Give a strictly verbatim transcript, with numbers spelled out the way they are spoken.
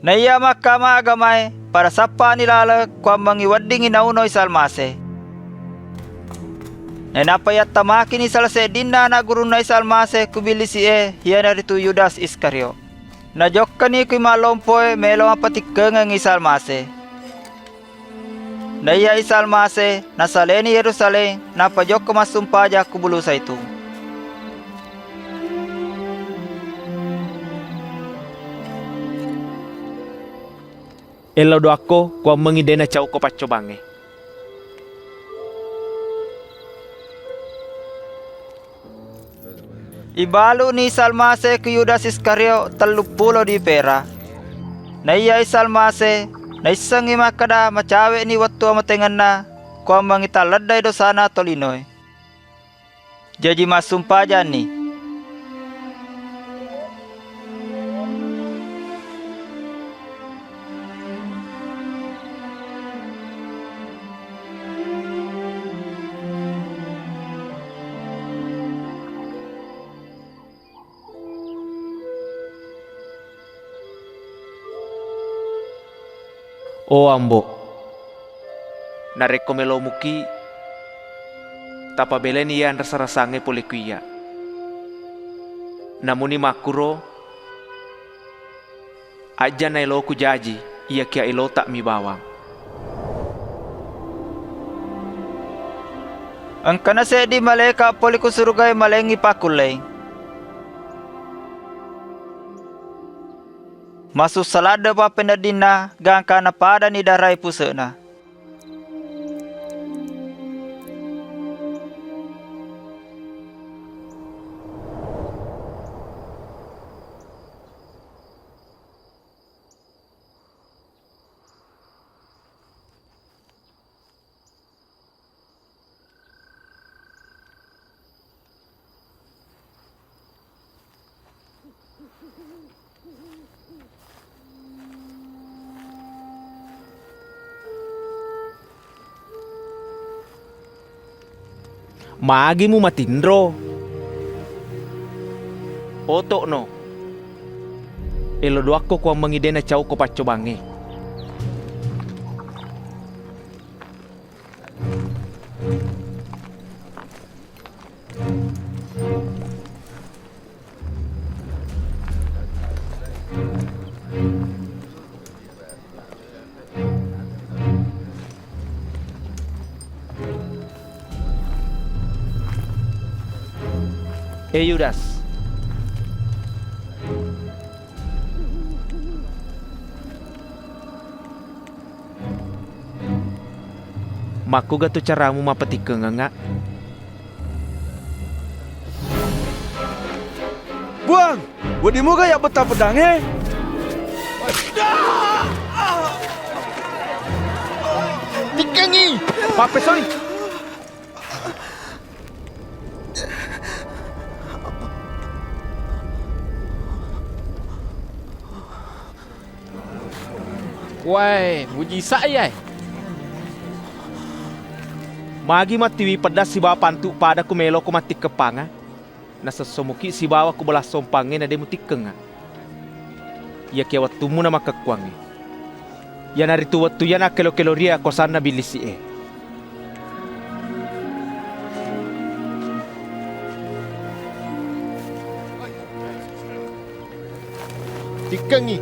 Naiya makkama agamaé pada sappani laleng kuwammengngi weddingngi nauno Isa Almasé. Nainappa yattamakini sala séddinna ana' gurunna Isa Almasé ku billisi'é, iyanaritu Yudas Iskariot. Najokkani ku imang lompoé maélo mappatikkengeng Isa Almasé. Naiya Isa Almasé nasaléni Yérusalém, nappa jokka massumpaja ku Bulu Zaitung. Élo doakko, kuwammengngi dé' nacauko paccobangngé. Ibalu'ni Isa Almasé ku Yudas Iskariot telluppulo dui péra. Naiya Isa Almasé naissengngi makkeda macawé'ni wettu amaténgenna, kuwammengngi talleddai dosana tolinoé. Jaji massumpajanni. Oh Ambo, narékko mélo muki, tapabélaini iya anrasa-rasangngé polé ku iyya. Namuni makkuro, ajja naéloku jaji, iyakiya élota'mi bawang. Engkana séddi malaéka polé ku surugaé maléngngi pakkulléi. Masussa ladde' pappeneddinna gangkanna padani darai puse'na. Magi mumatinro? Oto'no. Élo doakko kuwammengngi dé' nacauko paccobangngé. Eh, Yudas. Makkuga tu caramu mappatikkengengngak? Puang, wedding muga yabbetta peddangnge? Tikkengngi! Pappesoi! Wae, mujisa' iyae. Magi mattiwi pedda sibawa pantu' pada ku meloko mattikkeppangeng? Nasessomuki sibawa ku bola sompangnge nade mutikkengnga. Iyakiya wettummu na makkekkuangnge. Iyanaritu wettu iya nakkelo-kelo ria kosanna billisi'e. Tikkengngi.